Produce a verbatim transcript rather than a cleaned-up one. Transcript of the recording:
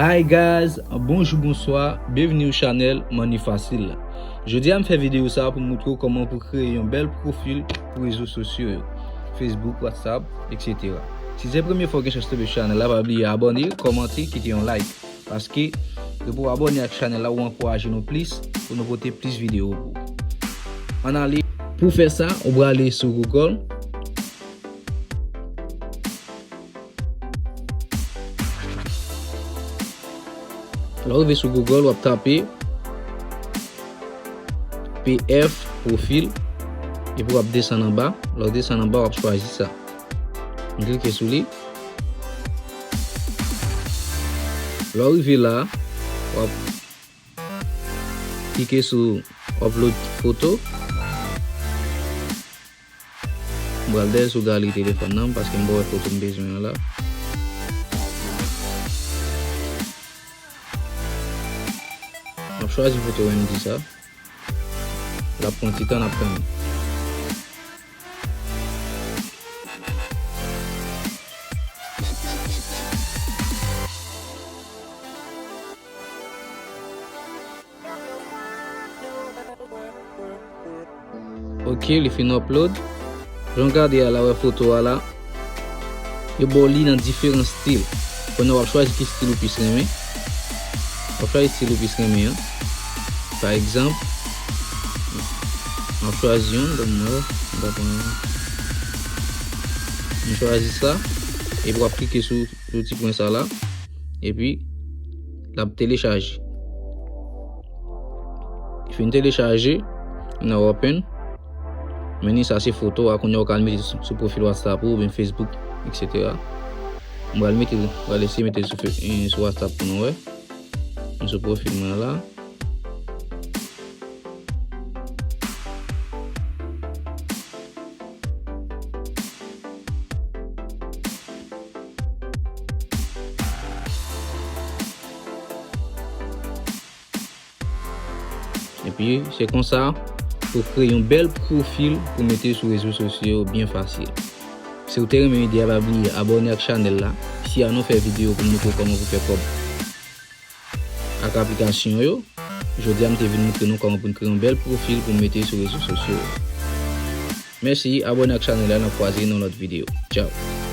Hi guys, bonjou, bonswa, byenvini sou chanèl Money Facile la. Jodi a m fè videyo sa pou moutre w kòman pou kreye yon bèl pwofil pou rezo sosyo yo, Facebook, WhatsApp, et cetera. Si se premye fwa w gen chans tonbe sou chanèl la, pa bliye abòne, kòmante, kite yon like. Paske lè pou w abòne ak chanèl la, ou ankouraje nou plis pou nou pote plis videyo pou ou. Ann ale. Pou fè sa, ou prale sou Google. Lè w rive sou Google, w ap tape P F pwofil, epi w ap desann anba. Lè w desann anba, w ap chwazi sa. M klike sou li. Lè w rive la, w ap klike sou upload foto. M pral dèyè sou galri telefòn nan paske m pa wè foto m bezwen an la. M ap chwazi foto Wendy sa. L ap pran ti tan, n ap tann. Ok, li fin upload. Jan w gade a la, wè foto a la. Yo ba w li nan diferan stil. Kounye a w ap chwazi ki stil ou plis renmen. W ap chwazi stil ou plis renmen an. Pa egzanp, m ap chwazi yon, ban m wè, m ta pran yon. M chwazi sa, epi w ap klike sou, sou ti pwen sa la, epi l ap telechaje. Li fin telechaje, n a open. Men ni sa se foto a, kounye a w ka al mete sou, sou pwofil WhatsApp ou oubyen Facebook, et cetera. M pral mete l, m pral eseye mete l sou fe-, eh, sou WhatsApp pou nou wè. M sou pwofil mwen la. Epi, se konsa pou kreye yon bèl pwofil pou mete sou rezo sosyo yo byen fasil. Si w te renmen ide a, pa bliye abòne ak chanèl la. Isi a nou fè videyo pou moutre w kòman pou fè kòb ak aplikasyon yo. Jodi a, m te vin moutre nou kòman pou n kreye yon bèl pwofil pou mete sou rezo sosyo yo. Mèsi, abòne ak chanèl la, n ap kwaze nan lòt videyo. Tchaw!